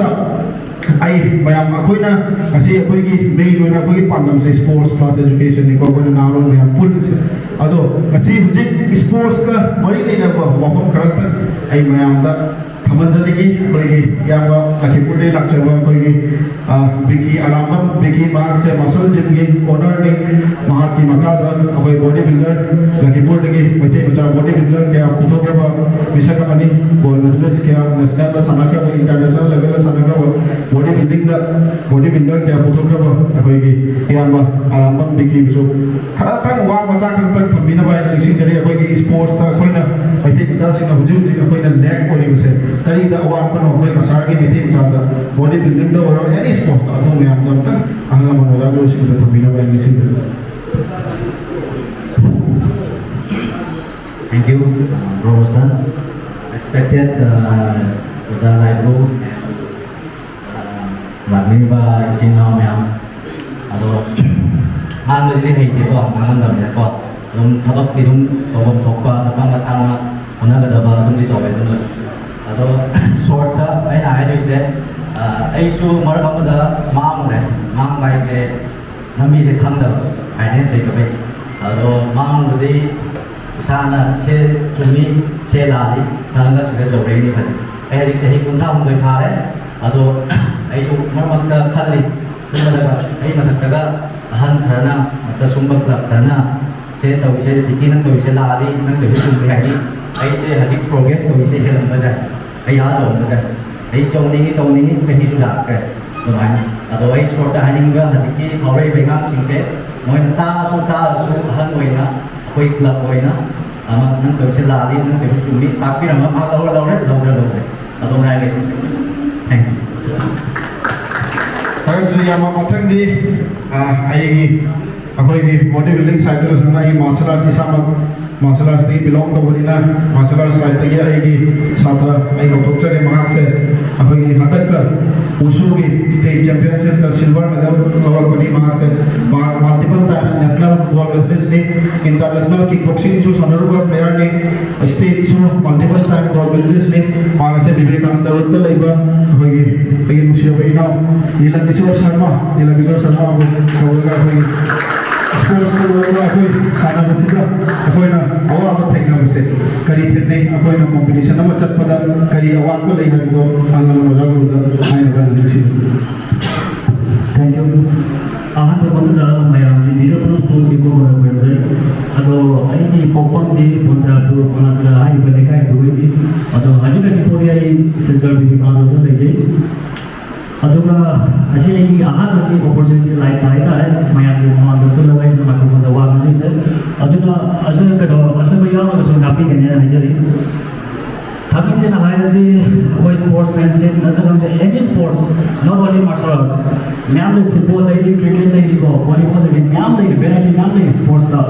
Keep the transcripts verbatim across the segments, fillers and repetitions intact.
ꯑꯩ ꯃꯌꯥꯝ, ꯑꯩꯈꯣꯏꯅ ꯉꯁꯤ ꯑꯩꯈꯣꯏꯒꯤ ꯃꯦꯟ ꯑꯣꯏꯅ ꯑꯩꯈꯣꯏꯒꯤ ꯄꯥꯟꯗꯝꯁꯦ sports plus education ꯅꯤꯀꯣ, ꯑꯩꯈꯣꯏꯅ ꯅꯍꯥꯔꯣꯜ ꯃꯌꯥꯝ ꯄꯨꯜꯂꯤꯁꯦ꯫ ꯑꯗꯣ ꯉꯁꯤ ꯍꯧꯖꯤꯛ sports ꯀ ꯃꯔꯤ ꯂꯩꯅꯕ ꯋꯥꯐꯝ ꯈꯔꯇꯪ ꯑꯩ ꯃꯌꯥꯝꯗ ꯊꯝꯍꯟꯖꯅꯤꯡꯉꯤ꯫ ꯑꯩꯈꯣꯏꯒꯤ ꯏꯌꯥꯝꯕ ꯂꯈꯤꯄꯨꯔꯗꯒꯤ ꯂꯥꯛꯆꯕ ꯑꯩꯈꯣꯏꯒꯤ, ꯑ, ꯕꯤꯀꯤ ꯑꯔꯥꯝꯕꯝ ꯕꯤꯀꯤ, ꯃꯍꯥꯛꯁꯦ muscle gym ꯒꯤ owner ꯅꯤ꯫ ꯃꯍꯥꯛꯀꯤ ꯃꯈꯥꯗ ꯑꯩꯈꯣꯏ body builder, ꯂꯈꯤꯄꯨꯔꯗꯒꯤ ꯃꯩꯇꯩ ꯃꯆꯥ body builder ꯀꯌꯥ ꯄꯨꯊꯣꯛꯈ꯭ꯔꯕ ꯃꯤꯁꯛ ꯑꯃꯅꯤ꯫ Gold medalist ꯀꯌꯥ national ꯗ ꯁꯥꯟꯅꯈ꯭ꯔꯕ, international level ꯗ ꯁꯥꯟꯅꯈ꯭ꯔꯕ, body building ꯗ body builder ꯀꯌꯥ ꯄꯨꯊꯣꯛꯈ꯭ꯔꯕ ꯑꯩꯈꯣꯏꯒꯤ ꯏꯌꯥꯝꯕ ꯑꯔꯥꯝꯕꯝ ꯕꯤꯀꯤꯕꯨꯁꯨ ꯈꯔꯇꯪ ꯋꯥ ꯃꯆꯥ ꯈꯔꯇꯪ ꯊꯝꯕꯤꯅꯕ ꯍꯥꯏꯅ ꯅꯤꯡꯁꯤꯡꯖꯔꯤ꯫ ꯑꯩꯈꯣꯏꯒꯤ sports ꯇ ꯑꯩꯈꯣꯏꯅ ꯃꯩꯇꯩ ꯃꯆꯥꯁꯤꯡꯅ ꯍꯧꯖꯤꯛ ꯍꯧꯖꯤꯛ ꯑꯩꯈꯣꯏꯅ lack ꯑꯣꯏꯔꯤꯕꯁꯦ ꯀꯔꯤꯗ ꯑꯋꯥꯠꯄꯅꯣ? ꯑꯩꯈꯣꯏ ꯀꯁꯥꯔꯒꯤ ꯃꯩꯇꯩ ꯃꯆꯥꯗ body building ꯗ ꯑꯣꯏꯔꯣ, any sports ꯇ ꯑꯗꯨ ꯃꯌꯥꯝꯗꯣ ꯑꯝꯇꯪ ꯑꯍꯜ ꯂꯃꯟ ꯑꯣꯖꯥ ꯒꯨꯔꯨꯁꯤꯡꯗ ꯊꯝꯕꯤꯅꯕ ꯍꯥꯏꯅ ꯅꯤꯡꯁꯤꯡꯖꯔꯤ꯫ Thank you, uh, Bro Roshan. Respected, uh, ꯑꯣꯖꯥ ꯂꯥꯏꯕ꯭ꯔꯣ, uh, ꯂꯥꯛꯃꯤꯟꯅꯕ ꯏꯆꯤꯟ ꯏꯅꯥꯎ ꯃꯌꯥꯝ꯫ ꯑꯗꯣ ꯉꯥꯡꯕꯁꯤꯗꯤ ꯍꯩꯇꯦꯀꯣ, ꯉꯥꯡꯉꯝꯗꯕꯅꯤꯅꯀꯣ꯫ ꯑꯗꯨꯝ ꯊꯕꯛꯇꯤ ꯑꯗꯨꯝ ꯇꯧꯐꯝ ꯊꯣꯛꯄ ꯅꯨꯄꯥ ꯃꯆꯥꯅ ꯍꯣꯠꯅꯒꯗꯕ ꯑꯗꯨꯝꯗꯤ ꯇꯧꯋꯦ꯫ ꯑꯗꯨꯅ ꯑꯗꯣ short ꯇ ꯑꯩꯅ ꯍꯥꯏꯗꯣꯏꯁꯦ, ꯑ, ꯑꯩꯁꯨ ꯃꯔꯛ ꯑꯃꯗ ꯃꯥꯡꯉꯨꯔꯦ꯫ ꯃꯥꯡꯕ ꯍꯥꯏꯁꯦ ꯂꯝꯕꯤꯁꯦ ꯈꯪꯗꯕ, guidance ꯂꯩꯇꯕꯩ꯫ ꯑꯗꯣ ꯃꯥꯡꯉꯨꯕꯗꯤ ꯏꯁꯥꯅ ꯁꯦ ꯆꯨꯝꯃꯤ, ꯁꯦ ꯂꯥꯜꯂꯤ ꯈꯪꯉꯒ ꯁꯤꯗ ꯌꯧꯔꯛꯏꯅꯤ ꯍꯧꯖꯤꯛ꯫ ꯑꯩ ꯍꯧꯖꯤꯛ ꯆꯍꯤ ꯀꯨꯟꯊ꯭ꯔꯥ ꯍꯨꯝꯗꯣꯏ ꯐꯥꯔꯦ꯫ ꯑꯗꯣ ꯑꯩꯁꯨ ꯃꯔꯛ ꯃꯔꯛꯇ ꯈꯜꯂꯤ, ꯈꯜꯂꯒ ꯑꯩ ꯃꯊꯛꯇꯒ ꯑꯍꯟ ꯈꯔꯅ, ꯃꯊꯛꯇ ꯁꯨꯝꯕ club ꯈꯔꯅ ꯁꯦ ꯇꯧꯁꯦ, ꯕꯤꯀꯤ ꯅꯪ ꯇꯧꯔꯤꯁꯦ ꯂꯥꯜꯂꯤ, ꯅꯪ ꯇꯧꯔꯤꯁꯦ ꯆꯨꯝꯃꯤ ꯍꯥꯏꯗꯤ, ꯑꯩꯁꯦ ꯍꯧꯖꯤꯛ progress ꯇꯧꯔꯤꯁꯦ ꯍꯦꯜꯂꯝꯕ ꯌꯥꯏ, ꯑꯩ ꯑꯥ ꯇꯧꯔꯝꯕ ꯌꯥꯏ꯫ ꯑꯩ ꯇꯧꯅꯤꯡꯉꯤ, ꯇꯧꯅꯤꯡꯉꯤ, ꯆꯍꯤꯁꯨ ꯂꯥꯛꯈ꯭ꯔꯦ꯫ ꯑꯗꯨꯃꯥꯏꯅ꯫ ꯑꯗꯣ ꯑꯩ short ꯇ ꯍꯥꯏꯅꯤꯡꯕ, ꯍꯧꯖꯤꯛꯀꯤ ꯍꯧꯔꯛꯏꯕ ꯑꯉꯥꯡꯁꯤꯡꯁꯦ ꯃꯣꯏꯅ ꯇꯥꯛꯑꯁꯨ ꯇꯥꯛꯑꯁꯨ ꯑꯍꯟ ꯑꯣꯏꯅ ꯑꯩꯈꯣꯏ club ꯑꯣꯏꯅ ꯑꯃ ꯅꯪ ꯇꯧꯔꯤꯁꯦ ꯂꯥꯜꯂꯤ, ꯅꯪ ꯇꯧꯔꯤꯁꯦ ꯆꯨꯝꯃꯤ, ꯇꯥꯛꯄꯤꯔꯝꯕ ꯃꯥ ꯂꯧꯔ ꯂꯧꯔꯦ, ꯂꯧꯗ꯭ꯔ ꯂꯧꯗ꯭ꯔꯦ꯫ ꯑꯗꯨ ꯉꯥꯏꯔꯦ꯫ Thank you꯫ ꯊꯥꯒꯠꯆꯔꯤ ꯌꯥꯝꯅ꯫ ꯃꯊꯪꯗꯤ, ꯑ, ꯑꯩꯒꯤ, ꯑꯩꯈꯣꯏꯒꯤ body building side ꯇ ꯂꯣꯏꯁꯤꯟꯅ ꯑꯩ martial arts ꯏꯁꯥꯃꯛ martial arts ꯇꯒꯤ belong ꯇꯧꯕꯅꯤꯅ martial arts side ꯇꯒꯤ ꯑꯩꯒꯤ ꯁꯥꯇ꯭ꯔ ꯑꯩ ꯀꯧꯊꯣꯛꯆꯒꯦ꯫ ꯃꯍꯥꯛꯁꯦ ꯑꯩꯈꯣꯏꯒꯤ ꯍꯟꯗꯛꯇ ꯋꯨꯁꯨꯒꯤ ꯁ꯭ꯇꯦꯠ ꯆꯦꯝꯄꯤꯌꯟꯁꯤꯞꯇ ꯁꯤꯜꯚꯔ ꯃꯦꯗꯜ ꯂꯧꯔꯛꯄꯅꯤ꯫ ꯃꯍꯥꯛꯁꯦ ꯃꯥ ꯃꯜꯇꯤꯄꯜ ꯇꯥꯏꯝꯁ ꯅꯦꯁꯅꯦꯜ ꯒꯣꯜꯗ ꯃꯦꯗꯂꯤꯁꯅꯤ, ꯏꯟꯇꯔꯅꯦꯁꯅꯦꯜ ꯀꯤꯛ ꯕꯣꯛꯁꯤꯡꯁꯨ ꯁꯥꯟꯅꯔꯨꯕ ꯄ꯭ꯂꯦꯌꯔꯅꯤ, ꯁ꯭ꯇꯦꯠꯁꯨ ꯃꯜꯇꯤꯄꯜ ꯇꯥꯏꯝ ꯒꯣꯜꯗ ꯃꯦꯗꯂꯤꯁꯅꯤ꯫ ꯃꯍꯥꯛ ꯑꯁꯦ ꯕꯤꯕꯦꯀꯥꯅꯟꯗ ꯔꯣꯗꯇ ꯂꯩꯕ ꯑꯩꯈꯣꯏꯒꯤ ꯑꯩꯒꯤ ꯅꯨꯡꯁꯤꯔꯕ ꯏꯅꯥꯎ ꯅꯤꯂꯀꯤꯁꯣꯔ ꯁꯔꯃ, ꯅꯤꯂꯀꯤꯁꯣꯔ ꯁꯔꯃꯕꯨ ꯀꯧꯔꯒ ꯑꯩꯈꯣꯏꯒꯤ ꯁ꯭ꯄꯣꯔꯠꯁꯇ ꯂꯣꯏꯅ ꯑꯩꯈꯣꯏ ꯁꯥꯟꯅꯕꯁꯤꯗ ꯑꯩꯈꯣꯏꯅ ꯑꯋꯥꯕ ꯊꯦꯡꯅꯕꯁꯦ ꯀꯔꯤ ꯊꯦꯡꯅꯩ, ꯑꯩꯈꯣꯏꯅ ꯀꯣꯝꯄꯤꯇꯤꯁꯟ ꯑꯃ ꯆꯠꯄꯗ ꯀꯔꯤ ꯑꯋꯥꯠꯄ ꯂꯩ ꯍꯥꯏꯕꯗꯣ ꯍꯥꯟꯅ ꯑꯣꯖꯥ ꯒꯨꯔꯨꯗ ꯍꯥꯏꯅꯕ ꯍꯥꯏꯅ ꯅꯤꯡꯁꯤꯡꯉꯤ꯫ Thank you. ꯑꯍꯥꯟꯕ ꯃꯛꯇꯗ ꯃꯌꯥꯝꯒꯤ ꯃꯤꯔꯛ ꯄꯨꯝꯅꯃꯛꯄꯨ ꯏꯀꯣ ꯃꯔꯛ ꯑꯣꯏꯔꯝꯖꯔꯤ꯫ ꯑꯗꯣ ꯑꯩꯒꯤ ꯄꯣꯛꯐꯝꯗꯤ ꯄꯣꯟꯊꯥꯗꯨ ꯃꯅꯥꯛꯇ ꯍꯥꯏꯔꯤꯕ ꯂꯩꯀꯥꯏꯗꯨꯒꯤꯅꯤ꯫ ꯑꯗꯣ ꯍꯧꯖꯤꯛ ꯍꯧꯖꯤꯛ ꯐꯥꯎꯗꯤ ꯑꯩ ꯁꯤꯜꯆꯔ ꯕꯤꯕꯤ ꯃꯥꯟꯗꯣꯗ ꯂꯩꯖꯩ꯫ ꯑꯗꯨꯒ ꯑꯁꯤ ꯑꯩꯒꯤ ꯑꯍꯥꯟꯕꯒꯤ ꯑꯣꯄꯣꯔꯆꯨꯅꯤꯇꯤ ꯂꯥꯏꯐꯇ ꯍꯥꯏꯇꯥꯔꯦ, ꯃꯌꯥꯝꯒꯤ ꯃꯃꯥꯡꯗ ꯊꯣꯛꯂꯒ ꯑꯩꯅ ꯃꯥꯏꯀ꯭ꯔꯣꯐꯣꯟꯗ ꯋꯥ ꯉꯥꯡꯖꯩꯁꯦ꯫ ꯑꯗꯨꯅ ꯑꯁꯣꯏ ꯀꯩꯅꯣ ꯑꯁꯣꯏꯕ ꯌꯥꯎꯔꯒꯁꯨ ꯉꯥꯛꯄꯤꯒꯅꯤ ꯍꯥꯏꯅ ꯍꯥꯏꯖꯔꯤ꯫ ꯊꯥꯡꯃꯩꯁꯦꯡꯅ ꯍꯥꯏꯔꯗꯤ ꯑꯩꯈꯣꯏ ꯁ꯭ꯄꯣꯔꯠꯁꯃꯦꯟꯁꯤꯞ ꯅꯠꯇ꯭ꯔꯒ ꯑꯦꯅꯤ sports, not only martial art, ꯃꯌꯥꯝ ꯂꯩ, ꯐꯨꯠꯕꯣꯜꯗꯒꯤ, ꯀ꯭ꯔꯤꯀꯦꯠꯇꯒꯤꯀꯣ, ꯚꯣꯂꯤꯕꯣꯜꯗꯒꯤ ꯃꯌꯥꯝ ꯂꯩ, ꯚꯦꯔꯥꯏꯇꯤ ꯃꯌꯥꯝ ꯂꯩ ꯁ꯭ꯄꯣꯔꯠꯁꯇ꯫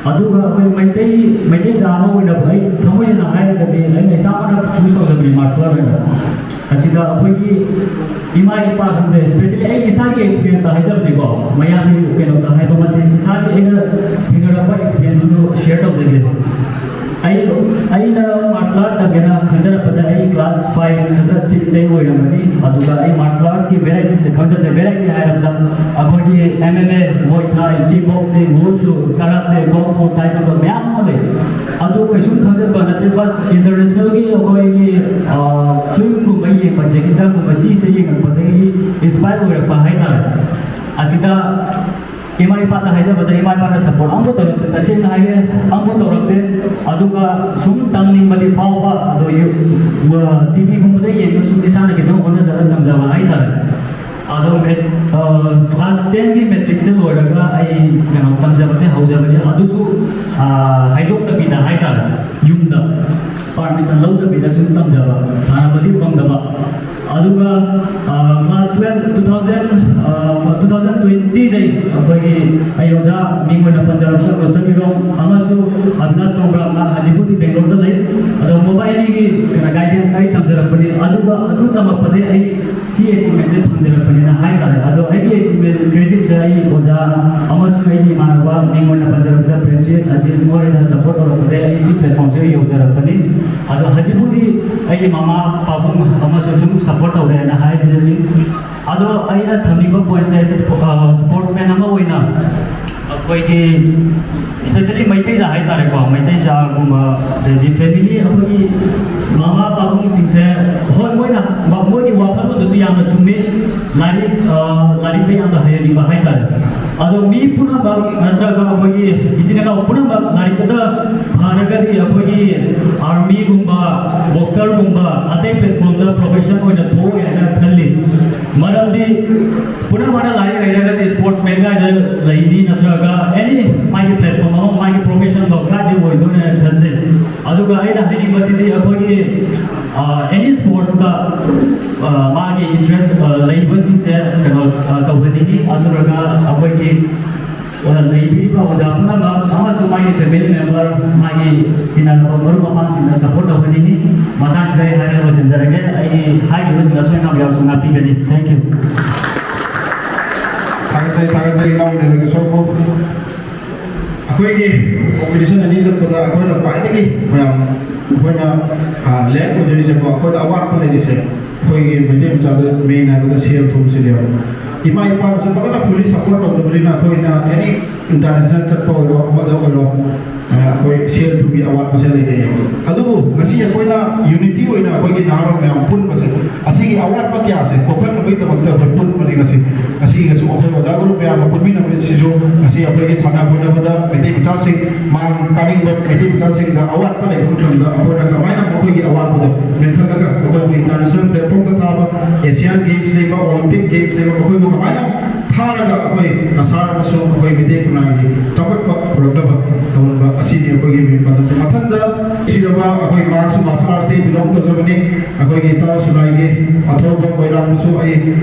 ꯑꯗꯨꯒ ꯑꯩꯈꯣꯏ ꯃꯩꯇꯩ ꯃꯩꯇꯩ ꯃꯆꯥ ꯑꯃ ꯑꯣꯏꯅ ꯑꯩ ꯊꯃꯣꯏ ꯁꯦꯡꯅ ꯍꯥꯏꯔꯒꯗꯤ ꯑꯩꯅ ꯏꯁꯥꯃꯛꯅ ꯆꯨꯁ ꯇꯧꯖꯕꯅꯤ ꯃꯥꯔꯁꯦꯜ ꯑꯥꯔꯠ ꯑꯣꯏꯅ꯫ ꯑꯁꯤꯗ ꯑꯩꯈꯣꯏꯒꯤ ꯏꯃꯥ ꯏꯄꯥ ꯈꯪꯗꯦ, ꯏꯁꯄꯦꯁꯦꯜꯂꯤ ꯑꯩ ꯏꯁꯥꯒꯤ ꯑꯦꯛꯁꯄꯤꯔꯤꯌꯦꯟꯁꯇ ꯍꯥꯏꯖꯕꯅꯤꯀꯣ, ꯃꯌꯥꯝꯒꯤ ꯀꯩꯅꯣꯗ ꯍꯥꯏꯕ ꯅꯠꯇꯦ, ꯏꯁꯥꯒꯤ ꯑꯩꯅ ꯊꯦꯡꯅꯔꯛꯄ ꯑꯦꯛꯁꯄꯤꯔꯤꯌꯦꯟꯁꯇꯨ ꯁꯤꯌꯔ ꯇꯧꯖꯒꯦ꯫ ꯑꯩ ꯑꯩꯅ ꯃꯥꯔꯁꯦꯜ ꯑꯥꯔꯠ ꯇꯝꯒꯦꯅ ꯈꯟꯖꯔꯛꯄꯁꯦ ꯑꯩ ꯀ꯭ꯂꯥꯁ ꯐꯥꯏꯚ ꯅꯠꯇ꯭ꯔꯒ ꯁꯤꯛꯁꯇꯩ ꯑꯣꯏꯔꯝꯒꯅꯤ꯫ ꯑꯗꯨꯒ ꯑꯩ ꯃꯥꯔꯁꯦꯜ ꯑꯥꯔꯠꯁꯀꯤ ꯚꯦꯔꯥꯏꯇꯤꯁꯦ ꯈꯪꯖꯗꯦ꯫ ꯚꯦꯔꯥꯏꯇꯤ ꯍꯥꯏꯔꯕꯗ ꯑꯩꯈꯣꯏꯒꯤ ꯑꯦꯝ ꯑꯦꯝ ꯑꯦ, ꯃꯣꯏ ꯊꯥꯏ, ꯀꯤꯛ ꯕꯣꯛꯁꯤꯡ, ꯋꯨꯁꯨ, ꯀꯔꯥꯇꯦ, ꯀꯣꯡ ꯐꯨ, ꯇꯥꯏꯀꯣꯟꯗꯣ ꯃꯌꯥꯝ ꯑꯃ ꯂꯩ꯫ ꯑꯗꯨ ꯀꯩꯁꯨꯝ ꯈꯪꯖꯕ ꯅꯠꯇꯦ꯫ ꯕꯁ ꯏꯟꯇꯔꯅꯦꯁꯅꯦꯜꯒꯤ ꯑꯩꯈꯣꯏꯒꯤ ꯐꯤꯂꯝꯒꯨꯝꯕ ꯌꯦꯡꯕ, ꯖꯦꯀꯤ ꯆꯥꯟꯒꯨꯝꯕ ꯁꯤꯁꯦ ꯌꯦꯡꯉꯛꯄꯗꯒꯤ ꯏꯟꯁꯄꯥꯌꯔ ꯑꯣꯏꯔꯛꯄ ꯍꯥꯏꯇꯥꯔꯦ꯫ ꯑꯁꯤꯗ ꯏꯃꯥ ꯏꯄꯥꯗ ꯍꯥꯏꯖꯕꯗ ꯏꯃꯥ ꯏꯄꯥꯅ ꯁꯞꯄꯣꯔꯠ ꯑꯃꯐꯥꯎ ꯇꯧꯔꯛꯇꯦ, ꯇꯁꯦꯡꯅ ꯍꯥꯏꯒꯦ, ꯑꯃꯐꯥꯎ ꯇꯧꯔꯛꯇꯦ꯫ ꯑꯗꯨꯒ ꯁꯨꯝ ꯇꯝꯅꯤꯡꯕꯗꯤ ꯐꯥꯎꯕ, ꯑꯗꯣ ꯇꯤꯚꯤꯒꯨꯝꯕꯗ ꯌꯦꯡꯉꯒ ꯁꯨꯝ ꯏꯁꯥꯅ ꯈꯤꯇꯪ ꯍꯣꯠꯅꯖꯔꯒ ꯇꯝꯖꯕ ꯍꯥꯏꯇꯥꯔꯦ꯫ ꯑꯗꯣ ꯃꯦꯠ-, ꯑ, ꯀ꯭ꯂꯥꯁ ꯇꯦꯟꯒꯤ ꯃꯦꯇ꯭ꯔꯤꯛꯁꯦ ꯂꯣꯏꯔꯒ ꯑꯩ ꯀꯩꯅꯣ ꯇꯝꯖꯕꯁꯦ ꯍꯧꯖꯕꯅꯤ, ꯑꯗꯨꯁꯨ, ꯑ, ꯍꯥꯏꯗꯣꯛꯇꯕꯤꯗ ꯍꯥꯏꯇꯥꯔꯦ, ꯌꯨꯝꯗ ꯄꯥꯔꯃꯤꯁꯟ ꯂꯧꯗꯕꯤꯗ ꯁꯨꯝ ꯇꯝꯖꯕ, ꯁꯥꯟꯅꯕꯗꯤ ꯐꯪꯗꯕ꯫ ꯑꯗꯨꯒ, ꯑ, ꯀ꯭ꯂꯥꯁ ꯇꯨꯋꯦꯜꯐ, ꯇꯨ ꯊꯥꯎꯖꯟ, ꯑ, ꯇꯨ ꯊꯥꯎꯖꯟ ꯇ꯭ꯋꯦꯟꯇꯤꯗꯩ ꯑꯩꯈꯣꯏꯒꯤ ꯑꯩ ꯑꯣꯖꯥ ꯃꯤꯡ ꯑꯣꯏꯅ ꯄꯟꯖꯔꯕꯗ ꯔꯣꯁꯟ ꯏꯔꯣꯝ ꯑꯃꯁꯨꯡ ꯑꯕꯤꯅꯥꯁ ꯀꯧꯕ꯭ꯔꯥ, ꯃꯥ ꯍꯧꯖꯤꯛꯄꯨꯗꯤ ꯕꯦꯡꯒ꯭ꯂꯣꯔꯗ ꯂꯩ꯫ ꯑꯗꯣ ꯃꯣꯕꯥꯏꯜꯒꯤ ꯀꯩꯅꯣ ꯒꯥꯏꯗꯦꯟꯁ ꯑꯩ ꯇꯝꯖꯔꯛꯄꯅꯤ꯫ ꯑꯗꯨꯒ ꯑꯗꯨ ꯇꯝꯃꯛꯄꯗꯩ ꯑꯩ ꯁꯤ ꯑꯦꯆꯤꯚꯃꯦꯟꯁꯦ ꯐꯪꯖꯔꯛꯄꯅꯤꯅ ꯍꯥꯏꯇꯥꯔꯦ꯫ ꯑꯗꯣ ꯑꯩꯒꯤ ꯑꯦꯆꯤꯚꯃꯦꯟ ꯀ꯭ꯔꯦꯗꯤꯠꯁꯦ ꯑꯩ ꯑꯣꯖꯥ ꯑꯃꯁꯨꯡ ꯑꯩꯒꯤ ꯏꯃꯥꯟꯅꯕ, ꯃꯤꯡ ꯑꯣꯏꯅ ꯄꯟꯖꯔꯕꯗ ꯄ꯭ꯔꯦꯝꯖꯤꯠ, ꯑꯖꯤꯠ, ꯃꯣꯏꯅ ꯁꯞꯄꯣꯔꯠ ꯇꯧꯔꯛꯄꯗꯒꯤ ꯑꯩ ꯁꯤ ꯄ꯭ꯂꯦꯠꯐꯣꯝꯁꯤꯗ ꯌꯧꯖꯔꯛꯄꯅꯤ꯫ ꯑꯗꯣ ꯍꯧꯖꯤꯛꯄꯨꯗꯤ ꯑꯩꯒꯤ ꯃꯃꯥ ꯄꯥꯕꯨꯡ ꯑꯃꯁꯨ ꯁꯨꯝ ꯁꯞꯄꯣꯔꯠ ꯇꯧꯔꯦꯅ ꯍꯥꯏꯕꯗꯨꯅꯤ꯫ ꯑꯗꯣ ꯑꯩꯅ ꯊꯝꯅꯤꯡꯕ ꯄꯣꯏꯟꯠꯁꯦ, ꯑꯩꯁꯦ ꯁ꯭ꯄꯣ-, ꯑ, ꯁ꯭ꯄꯣꯔꯠꯁꯃꯦꯟ ꯑꯃ ꯑꯣꯏꯅ ꯑꯩꯈꯣꯏꯒꯤ, especially ꯃꯩꯇꯩꯗ ꯍꯥꯏꯇꯥꯔꯦꯀꯣ, ꯃꯩꯇꯩ ꯆꯥꯒꯨꯝꯕ, ꯑꯗꯩꯗꯤ ꯐꯦꯃꯤꯂꯤ, ꯑꯩꯈꯣꯏꯒꯤ ꯃꯃꯥ ꯄꯥꯕꯨꯡꯁꯤꯡꯁꯦ, ꯍꯣꯏ, ꯃꯣꯏꯅ, ꯃꯣꯏꯒꯤ ꯋꯥꯈꯜꯂꯣꯟꯗꯁꯨ ꯌꯥꯝꯅ ꯆꯨꯝꯃꯤ꯫ ꯂꯥꯏꯔꯤꯛ, ꯑ, ꯂꯥꯏꯔꯤꯛꯇ ꯌꯥꯝꯅ ꯍꯩꯍꯟꯅꯤꯡꯕ ꯍꯥꯏꯇꯥꯔꯦ꯫ ꯑꯗꯣ ꯃꯤ ꯄꯨꯝꯅꯃꯛ ꯅꯠꯇ꯭ꯔꯒ ꯑꯩꯈꯣꯏꯒꯤ ꯏꯆꯤꯟ ꯏꯅꯥꯎ ꯄꯨꯝꯅꯃꯛ ꯂꯥꯏꯔꯤꯛꯇ ꯐꯔꯒꯗꯤ ꯑꯩꯈꯣꯏꯒꯤ ꯑꯥꯔꯃꯤꯒꯨꯝꯕ, ꯕꯣꯛꯁꯔꯒꯨꯝꯕ, ꯑꯇꯩ ꯄ꯭ꯂꯦꯠꯐꯣꯝꯗ ꯄ꯭ꯔꯣꯐꯦꯁꯟ ꯑꯣꯏꯅ ꯊꯣꯛꯑꯣꯏ ꯍꯥꯏꯅ ꯈꯜꯂꯤ꯫ ꯃꯔꯝꯗꯤ ꯄꯨꯝꯅꯃꯛꯅ ꯂꯥꯏꯔꯤꯛ ꯍꯩꯔꯒꯗꯤ ꯁ꯭ꯄꯣꯔꯠꯁꯃꯦꯟ ꯀꯥꯏꯅ ꯂꯩꯅꯤ, ꯅꯠꯇ꯭ꯔꯒ ꯑꯦꯅꯤ ꯃꯥꯒꯤ ꯄ꯭ꯂꯦꯠꯐꯣꯝ ꯑꯃ, ꯃꯥꯒꯤ ꯄ꯭ꯔꯣꯐꯦꯁꯟꯗꯣ ꯀꯥꯏꯗꯩ ꯑꯣꯏꯗꯣꯏꯅꯣ ꯍꯥꯏꯅ ꯈꯟꯖꯩ꯫ ꯑꯗꯨꯒ ꯑꯩꯅ ꯍꯥꯏꯅꯤꯡꯕꯁꯤꯗꯤ ꯑꯩꯈꯣꯏꯒꯤ, ꯑ, ꯑꯦꯅꯤ ꯁ꯭ꯄꯣꯔꯠꯁꯇ, ꯑ, ꯃꯥꯒꯤ ꯏꯟꯇꯔꯦꯁ, ꯑ, ꯂꯩꯕꯁꯤꯡꯁꯦ ꯀꯩꯅꯣ, ꯑ, ꯇꯧꯍꯟꯅꯤꯡꯉꯤ꯫ ꯑꯗꯨꯗꯨꯒ ꯑꯩꯈꯣꯏꯒꯤ ꯑꯣꯖꯥ, ꯂꯩꯕꯤꯔꯤꯕ ꯑꯣꯖꯥ ꯄꯨꯝꯅꯃꯛ ꯑꯃꯁꯨꯡ ꯃꯥꯒꯤ ꯐꯦꯃꯤꯂꯤ ꯃꯦꯝꯕꯔ, ꯃꯥꯒꯤ ꯇꯤꯟꯅꯔꯕ ꯃꯔꯨꯞ ꯃꯄꯥꯡꯁꯤꯡꯅ ꯁꯞꯄꯣꯔꯠ ꯇꯧꯍꯟꯅꯤꯡꯉꯤ꯫ ꯃꯇꯥꯡꯁꯤꯗ ꯑꯩ ꯍꯥꯏꯔꯒ ꯂꯣꯏꯁꯤꯟꯖꯔꯒꯦ꯫ ꯑꯩꯒꯤ ꯍꯥꯏꯈꯤꯕꯁꯤꯡ ꯑꯁꯣꯏ ꯑꯉꯥꯝ ꯌꯥꯎꯔꯁꯨ ꯉꯥꯛꯄꯤꯒꯅꯤ꯫ Thank you꯫ ꯊꯥꯒꯠꯆꯔꯤ, ꯊꯥꯒꯠꯆꯔꯤ, ꯏꯅꯥꯎ ꯅꯤꯔꯖꯁꯨ꯫ ꯑꯩꯈꯣꯏꯒꯤ ꯀꯣꯝꯄꯤꯇꯤꯁꯟ ꯑꯅꯤ ꯆꯠꯄꯗ ꯑꯩꯈꯣꯏꯅ ꯈ꯭ꯋꯥꯏꯗꯒꯤ ꯃꯌꯥꯝ, ꯑꯩꯈꯣꯏꯅ, ꯑ, ꯂꯦꯛ ꯑꯣꯏꯖꯔꯤꯁꯦꯀꯣ, ꯑꯩꯈꯣꯏꯗ ꯑꯋꯥꯠꯄ ꯂꯩꯔꯤꯁꯦ, ꯑꯩꯈꯣꯏꯒꯤ ꯃꯩꯇꯩ ꯃꯆꯥꯗ ꯃꯦꯟ ꯍꯥꯏꯕꯗ ꯁꯦꯜ ꯊꯨꯝꯁꯤꯅꯦꯕ꯫ ꯏꯃꯥ ꯏꯄꯥꯅꯁꯨ ꯐꯖꯅ ꯐꯨꯜꯂꯤ ꯁꯞꯄꯣꯔꯠ ꯇꯧꯗꯕꯅꯤꯅ ꯑꯩꯈꯣꯏꯅ ꯑꯦꯅꯤ ꯏꯟꯇꯔꯅꯦꯁꯅꯦꯜ ꯆꯠꯄ ꯑꯣꯏꯔꯣ, ꯑꯃꯗ ꯑꯣꯏꯔꯣ, ꯑ, ꯑꯩꯈꯣꯏ ꯁꯦꯜ ꯊꯨꯝꯒꯤ ꯑꯋꯥꯠꯄꯁꯦ ꯂꯩꯅꯩꯌꯦꯕ꯫ ꯑꯗꯨꯕꯨ ꯉꯁꯤ ꯑꯩꯈꯣꯏꯅ ꯌꯨꯅꯤꯇꯤ ꯑꯣꯏꯅ ꯑꯩꯈꯣꯏꯒꯤ ꯅꯍꯥꯔꯣꯜ ꯃꯌꯥꯝ ꯄꯨꯟꯕꯁꯦ, ꯑꯁꯤꯒꯤ ꯑꯋꯥꯠꯄ ꯀꯌꯥꯁꯦ ꯀꯣꯛꯍꯟꯅꯕꯒꯤꯗꯃꯛꯇ ꯑꯩꯈꯣꯏ ꯄꯨꯟꯕꯅꯤ ꯉꯁꯤ꯫ ꯉꯁꯤꯒꯤꯁꯨ ꯑꯩꯈꯣꯏ ꯑꯣꯖꯥ ꯒꯨꯔꯨ ꯃꯌꯥꯝꯒ ꯄꯨꯟꯃꯤꯟꯅꯕꯁꯤꯁꯨ ꯉꯁꯤ ꯑꯩꯈꯣꯏꯒꯤ ꯁꯥꯟꯅ ꯈꯣꯠꯅꯕꯗ ꯃꯩꯇꯩ ꯃꯆꯥꯁꯤꯡ ꯃꯥꯡ ꯀꯥꯅꯤꯡꯕ ꯃꯩꯇꯩ ꯃꯆꯥꯁꯤꯡꯗ ꯑꯋꯥꯠꯄ ꯂꯩꯕ ꯃꯇꯝꯗ ꯑꯩꯈꯣꯏꯅ ꯀꯃꯥꯏꯅ ꯃꯈꯣꯏꯒꯤ ꯑꯋꯥꯠꯄꯗꯣ ꯃꯦꯟꯈꯠꯂꯒ ꯑꯩꯈꯣꯏꯕꯨ ꯏꯟꯇꯔꯅꯦꯁꯅꯦꯜ ꯄ꯭ꯂꯦꯠꯐꯣꯝꯗ ꯊꯥꯕ, ꯑꯦꯁꯤꯌꯥꯟ ꯒꯦꯝꯁ ꯂꯩꯕ, ꯑꯣꯂꯤꯝꯄꯤꯛ ꯒꯦꯝꯁ ꯂꯩꯕ, ꯃꯈꯣꯏꯕꯨ ꯀꯃꯥꯏꯅ ꯊꯥꯔꯒ ꯑꯩꯈꯣꯏ ꯀꯁꯥꯔ ꯑꯃꯁꯨꯡ ꯑꯩꯈꯣꯏ ꯃꯩꯇꯩ ꯈꯨꯟꯅꯥꯏꯒꯤ ꯆꯥꯎꯈꯠꯄ ꯄꯨꯔꯛꯅꯕ ꯇꯧꯍꯟꯕ ꯑꯁꯤꯅꯤ ꯑꯩꯈꯣꯏꯒꯤ ꯃꯦꯟ ꯄꯥꯟꯗꯝ꯫ ꯃꯊꯪꯗ ꯁꯤꯗꯕ ꯑꯩꯈꯣꯏ ꯃꯍꯥꯛꯁꯨ ꯃꯥꯔꯁꯦꯜ ꯑꯥꯔꯠꯁꯇ ꯕꯤꯂꯣꯡ ꯇꯧꯖꯕꯅꯤ꯫ ꯑꯩꯈꯣꯏꯒꯤ ꯏꯇꯥꯎ ꯁꯨꯂꯥꯏꯒꯤ ꯑꯊꯧꯕ ꯃꯣꯏꯔꯥꯡꯗꯁꯨ ꯑꯩ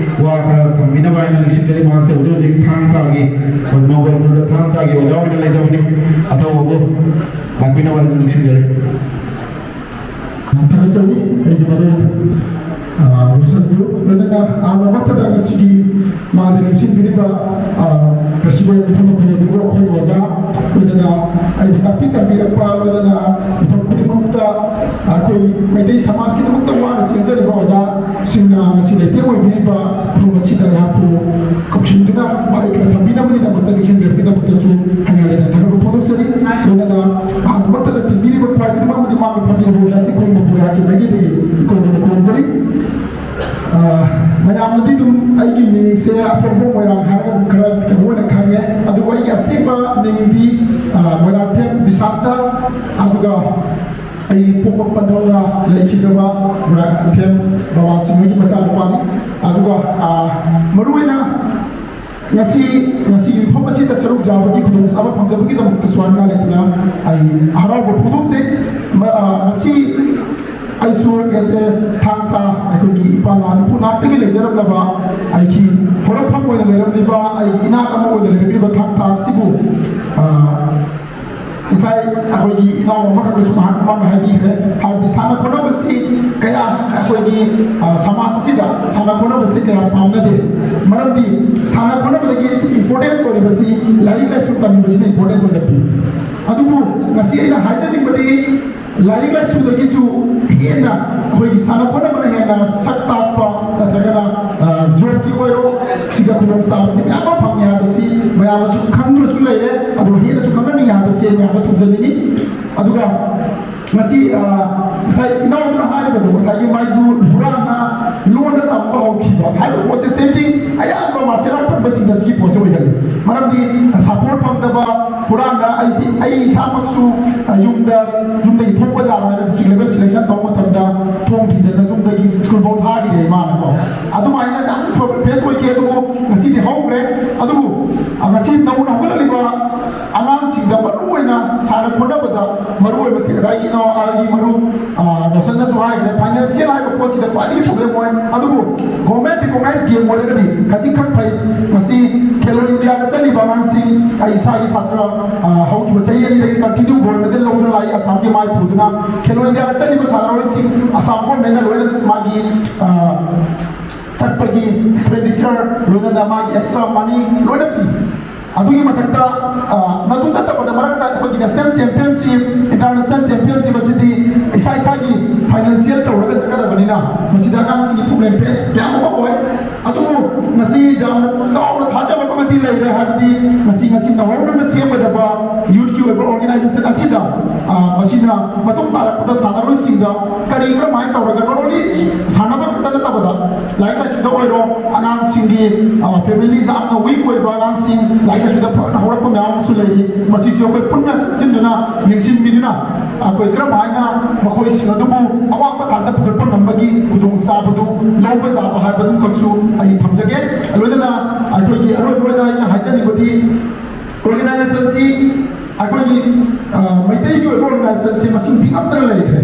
ꯋꯥ ꯈꯔ ꯊꯝꯕꯤꯅꯕ ꯍꯥꯏꯅ ꯅꯤꯡꯁꯤꯡꯖꯔꯤ꯫ ꯃꯍꯥꯛꯁꯦ ꯍꯧꯖꯤꯛ ꯍꯧꯖꯤꯛ ꯊꯥꯡ ꯇꯥꯒꯤ, ꯃꯣꯡꯒꯣꯜ ꯈꯨꯜꯗ ꯊꯥꯡ ꯇꯥꯒꯤ ꯑꯣꯖꯥ ꯑꯣꯏꯅ ꯂꯩꯖꯕꯅꯤ꯫ ꯑꯊꯧꯕꯕꯨ ꯂꯥꯛꯄꯤꯅꯕ ꯍꯥꯏꯅ ꯅꯤꯡꯁꯤꯡꯖꯔꯤ꯫ ꯊꯥꯒꯠꯆꯔꯤ ꯑꯩꯒꯤ ꯃꯔꯨꯞ ꯂꯣꯏꯁꯤꯟꯕꯤꯌꯨ꯫ ꯂꯣꯏꯅꯅ ꯑꯍꯥꯟꯕ ꯃꯛꯇꯗ ꯉꯁꯤꯒꯤ ꯃꯥꯗ ꯂꯦꯡꯁꯤꯟꯕꯤꯔꯤꯕ ꯄ꯭ꯔꯁꯤꯗꯦꯟ ꯐꯝꯕ ꯐꯝꯕꯤꯔꯤꯕ ꯑꯩꯈꯣꯏ ꯑꯣꯖꯥ, ꯂꯣꯏꯅꯅ ꯑꯩꯕꯨ ꯇꯥꯛꯄꯤ ꯇꯝꯕꯤꯔꯛꯄ, ꯂꯣꯏꯅꯅ ꯃꯐꯝ ꯈꯨꯗꯤꯡꯃꯛꯇ ꯑꯩꯈꯣꯏ ꯃꯩꯇꯩ ꯁꯃꯥꯖꯀꯤꯗꯃꯛꯇ ꯋꯥꯅ ꯆꯦꯟꯖꯔꯤꯕ ꯑꯣꯖꯥꯁꯤꯡꯅ ꯉꯁꯤ ꯂꯩꯇꯦꯡ ꯑꯣꯏꯕꯤꯔꯤꯕ ꯃꯐꯝ ꯑꯁꯤꯗ ꯑꯩꯍꯥꯛꯄꯨ ꯀꯧꯁꯤꯟꯗꯨꯅ ꯃꯍꯩ ꯈꯔ ꯊꯝꯕꯤꯅꯕꯒꯤꯗꯃꯛꯇ ꯅꯤꯡꯁꯤꯡꯕꯤꯔꯛꯄꯒꯤꯗꯃꯛꯇꯁꯨ ꯍꯥꯏꯅ ꯂꯩꯅ ꯊꯥꯒꯠꯄ ꯐꯣꯡꯗꯣꯛꯆꯔꯤ꯫ ꯂꯣꯏꯅꯅ ꯑꯍꯥꯟꯕ ꯃꯛꯇꯗ ꯄꯤꯕꯤꯔꯤꯕ ꯈ꯭ꯋꯥꯏꯗꯒꯤ ꯃꯥꯡꯗ ꯐꯝꯕꯤꯔꯕ ꯑꯣꯖꯥꯁꯤ ꯑꯩꯈꯣꯏ ꯃꯄꯨ ꯀꯌꯥꯒꯤ ꯃꯥꯏꯀꯩꯗꯒꯤ ꯏꯀꯣꯟꯗ ꯈꯨꯔꯨꯝꯖꯔꯤ꯫ ꯑ, ꯃꯌꯥꯝꯅꯗꯤ ꯑꯗꯨꯝ ꯑꯩꯒꯤ ꯃꯤꯡꯁꯦ ꯑꯇꯣꯝꯕ ꯃꯣꯏꯔꯥꯡ ꯍꯥꯏꯔꯒ ꯑꯗꯨꯝ ꯈꯔ ꯀꯩꯅꯣ ꯑꯣꯏꯅ ꯈꯪꯉꯦ, ꯑꯗꯨꯕꯨ ꯑꯩꯒꯤ ꯑꯁꯦꯡꯕ ꯃꯤꯡꯗꯤ, ꯑ, ꯃꯣꯏꯔꯥꯡꯊꯦꯝ ꯕꯤꯁꯥꯟꯇ꯫ ꯑꯗꯨꯒ ꯑꯩ ꯄꯣꯛꯄ ꯄꯟꯊꯧꯅ ꯂꯩꯈꯤꯗ꯭ꯔꯕ ꯃꯣꯏꯔꯥꯡꯊꯦꯝ ꯕꯕꯥꯁꯤꯡ ꯍꯣꯏꯒꯤ ꯃꯆꯥꯅꯨꯄꯥꯅꯤ꯫ ꯑꯗꯨꯒ, ꯑ, ꯃꯔꯨꯑꯣꯏꯅ ꯉꯁꯤ, ꯉꯁꯤꯒꯤ ꯃꯤꯐꯝ ꯑꯁꯤꯗ ꯁꯔꯨꯛ ꯌꯥꯕꯒꯤ ꯈꯨꯗꯣꯡꯆꯥꯕ ꯐꯪꯖꯕꯒꯤꯗꯃꯛꯇꯁꯨ ꯍꯥꯏꯅ ꯂꯩꯇꯅ ꯑꯩ ꯍꯔꯥꯎꯕ ꯐꯣꯡꯗꯣꯛꯆꯩ꯫ ꯃ-, ꯑ, ꯉꯁꯤ ꯑꯩꯁꯨ ꯑꯦꯁ ꯑꯦ ꯊꯥꯡ ꯇꯥ ꯑꯩꯈꯣꯏꯒꯤ ꯏꯄꯥ ꯅꯍꯥꯟ ꯏꯄꯨ ꯅꯍꯥꯛꯇꯒꯤ ꯂꯩꯖꯔꯝꯂꯕ ꯑꯩꯒꯤ ꯍꯧꯔꯛꯐꯝ ꯑꯣꯏꯅ ꯂꯩꯔꯝꯂꯤꯕ ꯑꯩꯒꯤ ꯏꯅꯥꯠ ꯑꯃ ꯑꯣꯏꯅ ꯂꯩꯔꯝꯂꯤꯕ ꯊꯥꯡ ꯇꯥ ꯑꯁꯤꯕꯨ, ꯑ, ꯉꯁꯥꯏ ꯑꯩꯈꯣꯏꯒꯤ ꯏꯅꯥꯎ ꯑꯃꯈꯛꯅꯁꯨ ꯃꯍꯥꯛ ꯃꯃꯥꯡꯗ ꯍꯥꯏꯕꯤꯈ꯭ꯔꯦ꯫ ꯍꯥꯏꯕꯗꯤ ꯁꯥꯟꯅ ꯈꯣꯠꯅꯕꯁꯤ ꯀꯌꯥ ꯑꯩꯈꯣꯏꯒꯤ, ꯑ, ꯁꯃꯥꯖ ꯑꯁꯤꯗ ꯁꯥꯟꯅ ꯈꯣꯠꯅꯕꯁꯤ ꯀꯌꯥ ꯄꯥꯝꯅꯗꯦ꯫ ꯃꯔꯝꯗꯤ ꯁꯥꯟꯅ ꯈꯣꯠꯅꯕꯗꯒꯤ importance ꯑꯣꯏꯔꯤꯕꯁꯤ ꯂꯥꯏꯔꯤꯛ ꯂꯥꯏꯁꯨ ꯇꯝꯕꯁꯤꯅ importance ꯑꯣꯏꯅ ꯄꯤ꯫ ꯑꯗꯨꯕꯨ ꯉꯁꯤ ꯑꯩꯅ ꯍꯥꯏꯖꯅꯤꯡꯕꯗꯤ ꯂꯥꯏꯔꯤꯛ ꯂꯥꯏꯁꯨꯗꯒꯤꯁꯨ ꯍꯦꯟꯅ ꯑꯩꯈꯣꯏꯒꯤ ꯁꯥꯟꯅ ꯈꯣꯠꯅꯕꯅ ꯍꯦꯟꯅ ꯁꯛ ꯇꯥꯛꯄ ꯅꯠꯇ꯭ꯔꯒꯅ, ꯑ, ꯖꯣꯕꯀꯤ ꯑꯣꯏꯔꯣ, ꯁꯤꯗ ꯈꯨꯗꯣꯡꯆꯥꯕꯁꯤ ꯃꯌꯥꯝ ꯑꯃ ꯐꯪꯉꯦ ꯍꯥꯏꯕꯁꯤ ꯃꯌꯥꯝꯅꯁꯨ ꯈꯪꯗꯨꯅꯁꯨ ꯂꯩꯔꯦ꯫ ꯑꯗꯨꯕꯨ ꯍꯦꯟꯅꯁꯨ ꯈꯪꯍꯟꯅꯤꯡꯉꯦ ꯍꯥꯏꯕꯁꯤ ꯑꯩ ꯃꯌꯥꯝꯗ ꯊꯝꯖꯅꯤꯡꯉꯤ꯫ ꯑꯗꯨꯒ ꯉꯁꯤ, ꯑ, ꯉꯁꯥꯏ ꯏꯅꯥꯎꯗꯨꯅ ꯍꯥꯏꯔꯤꯕꯗꯣ, ꯉꯁꯥꯏꯒꯤ ꯃꯥꯏꯁꯨ ꯍꯨꯔꯥꯟꯅ ꯂꯣꯟꯗ ꯇꯝꯕ ꯍꯧꯈꯤꯕ ꯍꯥꯏꯕ ꯄꯣꯠꯁꯦ same thing ꯑꯌꯥꯝꯕ martial art ꯇꯝꯕꯁꯤꯡꯗ ꯁꯤꯒꯤ ꯄꯣꯠꯁꯦ ꯑꯣꯏꯒꯜꯂꯤ꯫ ꯃꯔꯝꯗꯤ support ꯐꯪꯗꯕ, ꯍꯨꯔꯥꯟꯅ ꯑꯩꯁꯤ, ꯑꯩ ꯏꯁꯥꯃꯛꯁꯨ, ꯑ, ꯌꯨꯝꯗ, ꯌꯨꯝꯗꯒꯤ ꯊꯣꯛꯄ ꯌꯥꯗꯅ district level selection ꯇꯧꯕ ꯃꯇꯝꯗ ꯊꯣꯡ ꯊꯤꯡꯖꯤꯟꯅ ꯌꯨꯝꯗꯒꯤ school ꯐꯥꯎ ꯊꯥꯈꯤꯗꯦ ꯏꯃꯥꯅꯀꯣ꯫ ꯑꯗꯨꯃꯥꯏꯅ ꯌꯥꯝ face ꯑꯣꯏꯈꯤ꯫ ꯑꯗꯨꯕꯨ ꯉꯁꯤꯗꯤ ꯍꯧꯈ꯭ꯔꯦ꯫ ꯑꯗꯨꯕꯨ, ꯑ, ꯉꯁꯤ ꯅꯧꯅ ꯍꯧꯒꯠꯂꯛꯂꯤꯕ ꯑꯉꯥꯡꯁꯤꯡꯗ ꯃꯔꯨꯑꯣꯏꯅ ꯁꯥꯟꯅ ꯈꯣꯠꯅꯕꯗ ꯃꯔꯨꯑꯣꯏꯕꯁꯤ ꯉꯁꯥꯏꯒꯤ ꯏꯅꯥꯎ ꯑꯩꯒꯤ ꯃꯔꯨꯞ, ꯑ, ꯔꯣꯁꯟꯅꯁꯨ ꯍꯥꯏꯈ꯭ꯔꯦ, financial ꯍꯥꯏꯕ ꯄꯣꯠꯁꯤ ꯁꯤꯗ ꯈ꯭ꯋꯥꯏꯗꯒꯤ ꯄ꯭ꯔꯣꯕ꯭ꯂꯦꯝ ꯑꯣꯏ꯫ ꯑꯗꯨꯕꯨ ꯒꯣꯔꯃꯦꯟ ꯔꯤꯀꯣꯛꯅꯥꯏꯁ ꯒꯦꯝ ꯑꯣꯏꯔꯒꯗꯤ ꯈꯖꯤꯛꯈꯛ ꯐꯩ꯫ ꯉꯁꯤ ꯈꯦꯂꯣ ꯏꯟꯗꯤꯌꯥꯗ ꯆꯠꯂꯤꯕ ꯑꯉꯥꯡꯁꯤꯡ, ꯑꯩ ꯏꯁꯥꯒꯤ ꯁꯥꯇ꯭ꯔ, ꯑ, ꯍꯧꯈꯤꯕ ꯆꯍꯤ ꯑꯅꯤꯗꯒꯤ ꯀꯟꯇꯤꯅ꯭ꯌꯨ ꯒꯣꯜ ꯃꯦꯗꯜ ꯂꯧꯗꯨꯅ ꯂꯥꯛꯏ ꯑꯁꯥꯝꯒꯤ ꯃꯥꯏ ꯄꯨꯗꯨꯅ꯫ ꯈꯦꯂꯣ ꯏꯟꯗꯤꯌꯥꯗ ꯆꯠꯂꯤꯕ ꯁꯥꯟꯅꯔꯣꯏꯁꯤꯡ ꯑꯁꯥꯝ ꯒꯣꯔꯃꯦꯟꯅ ꯂꯣꯏꯅ ꯃꯥꯒꯤ, ꯑ, ꯆꯠꯄꯒꯤ ꯑꯦꯛꯁꯄꯦꯟꯗꯤꯆꯔ, ꯂꯣꯏꯅꯅ ꯃꯥꯒꯤ ꯑꯦꯛꯁꯇ꯭ꯔꯥ ꯃꯅꯤ ꯂꯣꯏꯅ ꯄꯤ꯫ ꯑꯗꯨꯒꯤ ꯃꯊꯛꯇ, ꯑ, ꯃꯗꯨ ꯅꯠꯇꯕꯗ ꯃꯔꯛꯇ ꯑꯩꯈꯣꯏꯒꯤ ꯅꯦꯁꯅꯦꯜ ꯆꯦꯝꯄꯤꯌꯟꯁꯤꯞ, ꯏꯟꯇꯔꯅꯦꯁꯅꯦꯜ ꯆꯦꯝꯄꯤꯌꯟꯁꯤꯞ ꯑꯁꯤꯗꯤ ꯏꯁꯥ ꯏꯁꯥꯒꯤ ꯐꯥꯏꯅꯥꯟꯁꯤꯌꯦꯜ ꯇꯧꯔꯒ ꯆꯠꯀꯗꯕꯅꯤꯅ ꯃꯁꯤꯗ ꯑꯉꯥꯡꯁꯤꯡꯒꯤ ꯄꯨꯛꯅꯤꯡ ꯕꯦꯁ ꯃꯌꯥꯝ ꯑꯃ ꯑꯣꯏ꯫ ꯑꯗꯨꯕꯨ ꯉꯁꯤ ꯌꯥꯝꯅ ꯆꯥꯎꯅ ꯊꯥꯖꯕ ꯑꯃꯗꯤ ꯂꯩꯔꯦ, ꯍꯥꯏꯕꯗꯤ ꯉꯁꯤ, ꯉꯁꯤ ꯅꯧꯍꯧꯅꯅ ꯁꯦꯝꯒꯗꯕ ꯌꯨꯠꯀꯤ ꯑꯣꯏꯕ ꯑꯣꯔꯒꯅꯥꯏꯖꯦꯁꯟ ꯑꯁꯤꯗ, ꯑ, ꯃꯁꯤꯅ ꯃꯇꯨꯡ ꯇꯥꯔꯛꯄꯗ ꯁꯥꯟꯅꯔꯣꯏꯁꯤꯡꯗ ꯀꯔꯤ ꯀꯔꯝꯍꯥꯏꯅ ꯇꯧꯔꯒ not only ꯁꯥꯟꯅꯕ ꯈꯛꯇ ꯅꯠꯇꯕꯗ ꯂꯥꯏꯔꯤꯛ ꯂꯥꯏꯁꯨꯗ ꯑꯣꯏꯔꯣ, ꯑꯉꯥꯡꯁꯤꯡꯒꯤ, ꯑ, ꯐꯦꯃꯤꯂꯤ ꯌꯥꯝꯅ ꯋꯤꯛ ꯑꯣꯏꯕ ꯑꯉꯥꯡꯁꯤꯡ ꯂꯥꯏꯔꯤꯛ ꯂꯥꯏꯁꯨꯗ ꯐꯖꯅ ꯍꯧꯔꯛꯄ ꯃꯌꯥꯝ ꯑꯃꯁꯨ ꯂꯩꯔꯤ꯫ ꯃꯁꯤꯁꯨ ꯑꯩꯈꯣꯏ ꯄꯨꯟꯅ ꯆꯪꯁꯤꯟꯗꯨꯅ, ꯌꯦꯡꯁꯤꯟꯕꯤꯗꯨꯅ ꯑꯩꯈꯣꯏ ꯀꯔꯝꯍꯥꯏꯅ ꯃꯈꯣꯏꯁꯤꯡ ꯑꯗꯨꯕꯨ ꯑꯋꯥꯡꯕ ꯊꯥꯛꯇ ꯄꯨꯈꯠꯄ ꯉꯝꯕꯒꯤ ꯈꯨꯗꯣꯡꯆꯥꯕꯗꯨ ꯂꯧꯕ ꯌꯥꯕ ꯍꯥꯏꯕꯗꯨꯈꯛꯁꯨ ꯑꯩ ꯊꯝꯖꯒꯦ꯫ ꯂꯣꯏꯅꯅ ꯑꯩꯈꯣꯏꯒꯤ ꯑꯔꯣꯏꯕ ꯑꯣꯏꯅ ꯑꯩꯅ ꯍꯥꯏꯖꯅꯤꯡꯕꯗꯤ, ꯑꯣꯔꯒꯅꯥꯏꯖꯦꯁꯟꯁꯤ ꯑꯩꯈꯣꯏꯒꯤ, ꯑ, ꯃꯩꯇꯩꯒꯤ ꯑꯣꯏꯕ ꯑꯣꯔꯒꯅꯥꯏꯖꯦꯁꯟꯁꯤ ꯃꯁꯤꯡ ꯊꯤꯉꯝꯗꯅ ꯂꯩꯈ꯭ꯔꯦ꯫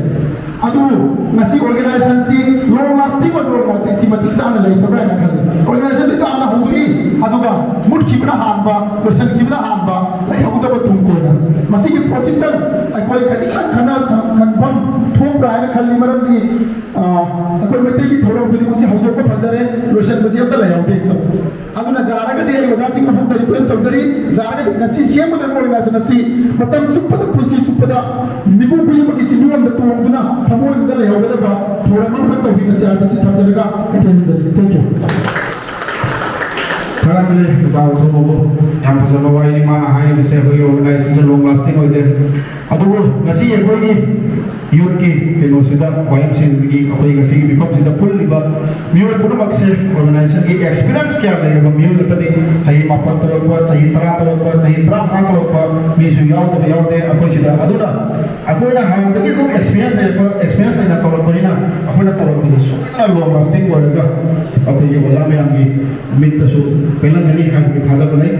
ꯑꯗꯨꯕꯨ ꯉꯁꯤ ꯑꯣꯔꯒꯅꯥꯏꯖꯦꯁꯟꯁꯤ ꯂꯣꯡ ꯂꯥꯁꯇꯤꯡ ꯑꯣꯏꯕ ꯑꯣꯔꯒꯅꯥꯏꯖꯦꯁꯟꯁꯤ ꯃꯇꯤꯛ ꯆꯥꯅ ꯂꯩꯇꯕ꯭ꯔꯥ ꯍꯥꯏꯅ ꯈꯜꯂꯤ꯫ ꯑꯣꯔꯒꯅꯥꯏꯖꯦꯁꯟꯗꯤ ꯌꯥꯝꯅ ꯍꯧꯗꯣꯛꯏ, ꯑꯗꯨꯒ ꯃꯨꯠꯈꯤꯕꯅ ꯍꯥꯟꯕ, ꯂꯣꯏꯁꯤꯟꯈꯤꯕꯅ ꯍꯥꯟꯕ, ꯂꯩꯍꯧꯗꯕ ꯇꯨꯡ ꯀꯣꯏꯅ꯫ ꯃꯁꯤꯒꯤ ꯄꯣꯠꯁꯤꯗꯪ ꯑꯩꯈꯣꯏ ꯈꯖꯤꯛꯇꯪ ꯈꯟꯅ ꯈꯟꯐꯝ ꯊꯣꯛꯄ꯭ꯔꯥ ꯍꯥꯏꯅ ꯈꯜꯂꯤ꯫ ꯃꯔꯝꯗꯤ, ꯑ, ꯑꯩꯈꯣꯏ ꯃꯩꯇꯩꯒꯤ ꯊꯧꯔꯝ ꯈꯨꯗꯤꯡꯃꯛꯁꯤ ꯍꯧꯗꯣꯛꯄ ꯐꯖꯔꯦ, ꯂꯣꯏꯁꯤꯟꯕꯁꯤ ꯑꯝꯇ ꯂꯩꯍꯧꯗꯦ꯫ ꯑꯗꯨꯅ ꯌꯥꯔꯒꯗꯤ ꯑꯩ ꯑꯣꯖꯥꯁꯤꯡ ꯃꯐꯝꯗ ꯔꯤꯀ꯭ꯋꯦꯁ ꯇꯧꯖꯔꯤ, ꯌꯥꯔꯒꯗꯤ ꯉꯁꯤ ꯁꯦꯝꯒꯗꯕ ꯑꯣꯔꯒꯅꯥꯏꯖꯦꯁꯟ ꯑꯁꯤ ꯃꯇꯝ ꯆꯨꯞꯄꯗ, ꯄꯨꯟꯁꯤ ꯆꯨꯞꯄꯗ ꯃꯤꯄꯨꯝ ꯈꯨꯗꯤꯡꯃꯛꯀꯤ ꯆꯤꯟꯗꯨꯔꯣꯝꯗ ꯇꯣꯡꯗꯨꯅ ꯊꯃꯣꯏꯗ ꯂꯩꯍꯧꯒꯗꯕ ꯊꯧꯔꯝ ꯑꯃꯈꯛ ꯇꯧꯕꯤꯔꯁꯤ ꯍꯥꯏꯕꯁꯤ ꯊꯝꯖꯔꯒ ꯑꯩ ꯊꯝꯖꯔꯤ꯫ Thank you꯫ ꯊꯥꯒꯠꯆꯔꯤ ꯏꯇꯥꯎ ꯑꯊꯧꯕꯕꯨ꯫ ꯌꯥꯝ ꯐꯖꯕ ꯋꯥꯔꯤꯅꯤ ꯃꯥꯅ ꯍꯥꯏꯔꯤꯕꯁꯦ꯫ ꯑꯩꯈꯣꯏꯒꯤ ꯑꯣꯔꯒꯅꯥꯏꯖꯦꯁꯟꯁꯦ ꯂꯣꯡ ꯂꯥꯁꯇꯤꯡ ꯑꯣꯏꯗꯦ꯫ ꯑꯗꯨꯕꯨ ꯉꯁꯤ ꯑꯩꯈꯣꯏꯒꯤ ꯌꯨꯠꯀꯤ ꯀꯩꯅꯣꯁꯤꯗ, ꯋꯥꯌꯦꯜꯁꯤꯡꯒꯤ ꯑꯩꯈꯣꯏ ꯉꯁꯤꯒꯤ ꯃꯤꯐꯝꯁꯤꯗ ꯄꯨꯜꯂꯤꯕ ꯃꯤꯑꯣꯏ ꯄꯨꯝꯅꯃꯛꯁꯦ ꯑꯣꯔꯒꯅꯥꯏꯖꯦꯁꯟꯒꯤ ꯑꯦꯛꯁꯄꯤꯔꯤꯌꯦꯟꯁ ꯀꯌꯥ ꯂꯩꯔꯕ ꯃꯤꯑꯣꯏ ꯉꯥꯛꯇꯅꯤ꯫ ꯆꯍꯤ ꯃꯥꯄꯟ ꯇꯧꯔꯛꯄ, ꯆꯍꯤ ꯇꯔꯥ ꯇꯧꯔꯛꯄ, ꯆꯍꯤ ꯇꯔꯥꯃꯉꯥ ꯇꯧꯔꯛꯄ ꯃꯤꯁꯨ ꯌꯥꯎꯗꯕ ꯌꯥꯎꯗꯦ ꯑꯩꯈꯣꯏꯁꯤꯗ꯫ ꯑꯗꯨꯅ ꯑꯩꯈꯣꯏꯅ ꯍꯥꯟꯅꯗꯒꯤ ꯑꯗꯨꯝ ꯑꯦꯛꯁꯄꯤꯔꯤꯌꯦꯟꯁ ꯂꯩꯔꯛꯄ, ꯑꯦꯛꯁꯄꯤꯔꯤꯌꯦꯟꯁ ꯂꯩꯅ ꯇꯧꯔꯛꯄꯅꯤꯅ ꯑꯩꯈꯣꯏꯅ ꯇꯧꯔꯛꯄꯁꯦ ꯁꯣꯏꯗꯅ ꯂꯣꯡ ꯂꯥꯁꯇꯤꯡ ꯑꯣꯏꯔꯒ ꯑꯩꯈꯣꯏꯒꯤ ꯑꯣꯖꯥ ꯃꯌꯥꯝꯒꯤ ꯃꯤꯠꯇꯁꯨ ꯄꯦꯜꯍꯟꯒꯅꯤ ꯍꯥꯏꯕꯒꯤ ꯊꯥꯖꯕ ꯂꯩ꯫